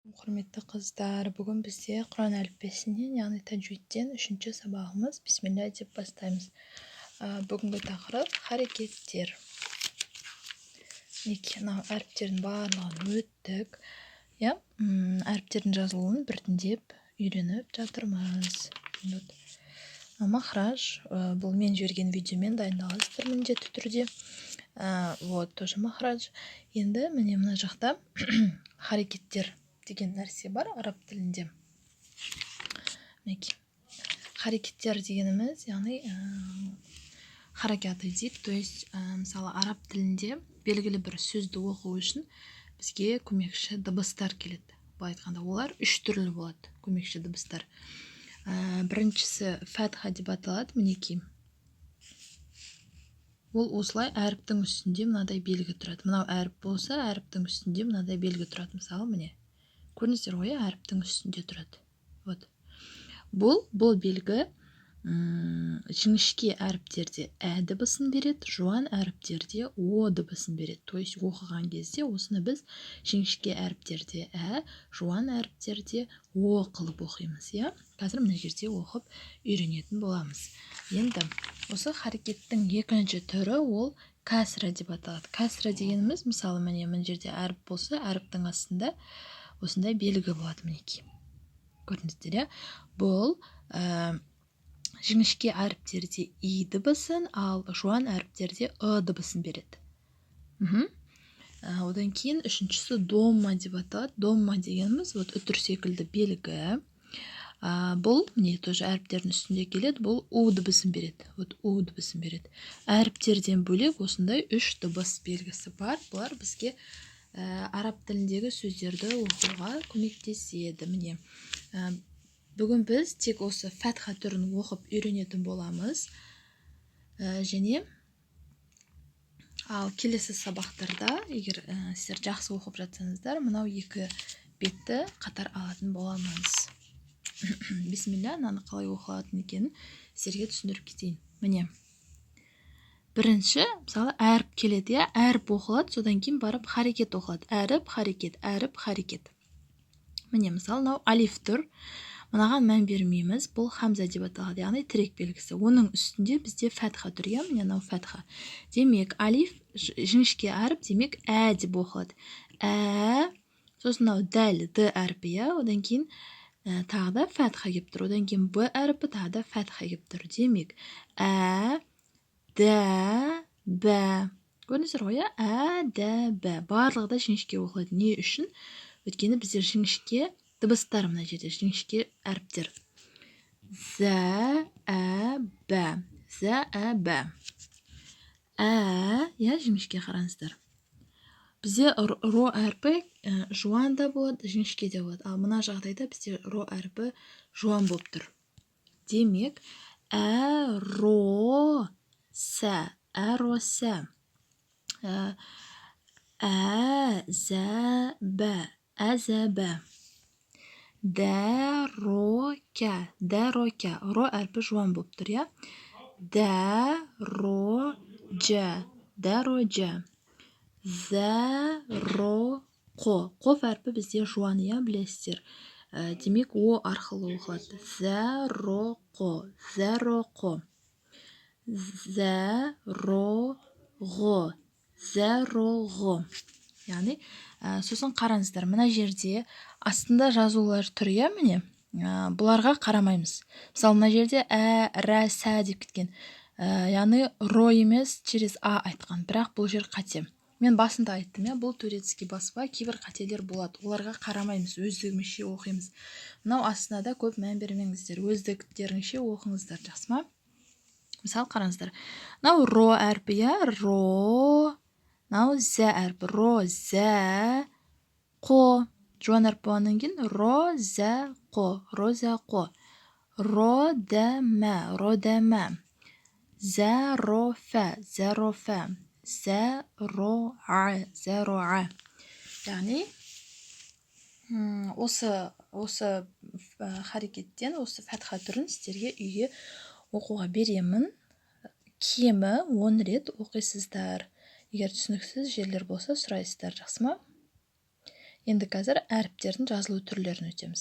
Құрметті қыздар, бүгін бізде Құран әліппесінен, яғни тәжвидтен үшінші сабағымыз. Бисмилля деп бастаймыз. Бүгінгі тақырып – харекеттер. Мінекей, мынау әріптердің барлығын өттік, иә, әріптердің жазылуын біртіндеп үйреніп жатырмыз. Вот махраж, бұл мен жіберген видеомен дайындаласыздар міндетті түрде. Вот тоже махраж. Енді міне, мына жақта харекеттер деген нәрсе бар араб тілінде. Мінекей, харекеттер дегеніміз, яғни харакаты дейді. То есть мысалы, араб тілінде белгілі бір сөзді оқу үшін бізге көмекші дыбыстар келеді. Былай айтқанда, олар үш түрлі болады, көмекші дыбыстар. Біріншісі фәтха деп аталады. Мінекей, ол осылай әріптің үстінде мынадай белгі тұрады. Мынау әріп болса, әріптің үстінде мынадай белгі тұрады. Мысалы, міне, көрдіңіздер ғой, иә, әріптің үстінде тұрады. Вот бұл белгі жіңішке әріптерде ә дыбысын береді, жуан әріптерде о дыбысын береді. То есть оқыған кезде осыны біз жіңішке әріптерде ә, жуан әріптерде о қылып оқимыз, иә. Қазір мына жерде оқып үйренетін боламыз. Енді осы харекеттің екінші түрі, ол кәсра деп аталады. Кәсра дегеніміз, мысалы, міне, мына жерде әріп болса, әріптің астында осындай белгі болады. Мінекей, көрдіңіздер, иә. Бұл жіңішке әріптерде и дыбысын, ал жуан әріптерде ы дыбысын береді. Одан кейін үшіншісі домма деп аталады. Домма дегеніміз вот үтір секілді белгі. Бұл, міне, тоже әріптердің үстінде келеді. Бұл у дыбысын береді, вот у дыбысын береді. Әріптерден бөлек осындай үш дыбыс белгісі бар. Бұлар бізге араб тіліндегі сөздерді оқуға көмектеседі. Міне, бүгін біз тек осы фәтха түрін оқып үйренетін боламыз. Және ал келесі сабақтарда, егер сіздер жақсы оқып жатсаңыздар, мынау екі бетті қатар алатын боламыз. Бисмилля, мынаны қалай оқылатын екенін сіздерге түсіндіріп кетейін. Міне, бірінші, мысалы, әріп келеді, иә, әріп оқылады, содан кейін барып харекет оқылады. Әріп, харекет, әріп, харекет. Міне, мысалы, мынау алиф тұр, мынаған мән бермейміз. Бұл хамза деп аталады, яғни тірек белгісі. Оның үстінде бізде фәтха тұр, иә, міне, мынау фәтха. Демек, алиф жіңішке әріп, демек, ә деп оқылады, ә. Сосын мынау дәл, д әрпі, иә. Одан кейін тағы да фәтха келіп тұр. Одан кейін б әрпі, тағы да фәтха келіп тұр. Демек, ә, дә, бә. Көрдіңіздер ғой, иә? Ә, дә, бә, барлығы да жіңішке оқылады. Не үшін? Өйткені бізде жіңішке дыбыстар, мына жерде жіңішке әріптер. Зә, ә, бә, зә, ә, бә, ә, иә, жіңішке. Қараңыздар, бізде ро әрпі жуан да болады, жіңішке де болады. Ал мына жағдайда бізде ро әрпі жуан болып тұр. Демек, ә, ро, сә, ә, ро, сә, ә, зә, бә, ә, зә, бә. Дә, ро, кә, дә, ро, кә. Ро әрпі жуан болып тұр, иә. Дә, ро, жә, дә, ро, жә. Зә, ро, қо. Қоф әрпі бізде жуан, иә, білесіздер. Демек, о арқылы оқылады. Зә, ро, қо, зә, ро, қо. Зә, ро, ғо, зә, ро, ғо. Яғни сосын қараңыздар, мына жерде астында жазулар тұр, иә. Міне, бұларға қарамаймыз. Мысалы, мына жерде ә, рә, сә деп кеткен, яғни ро емес, через а айтқан. Бірақ бұл жер қате. Мен басында айттым, иә, бұл турецкий баспа, кейбір қателер болады, оларға қарамаймыз, өздігімізше оқимыз. Мынау астына да көп мән бермеңіздер, өздіктеріңше оқыңыздар, жақсы ма? Мысалы, қараңыздар, мынау ро әрпі, иә, ро. Мынау зә әрпі, ро, зә, қо. Жуан әріп болғаннан кейін ро, зә, қо, ро, зә, қо. Ро, дә, мә, ро, дә, мә. Зә, ро, фә, зә, ро, фә. Зә, ро, а, зә, ро, а. Яғни осы харекеттен, осы фәтха түрін сіздерге үйге оқуға беремін. Кемі 10 рет оқисыздар. Егер түсініксіз жерлер болса, сұрайсыздар, жақсы ма? Енді қазір әріптердің жазылу түрлерін өтеміз.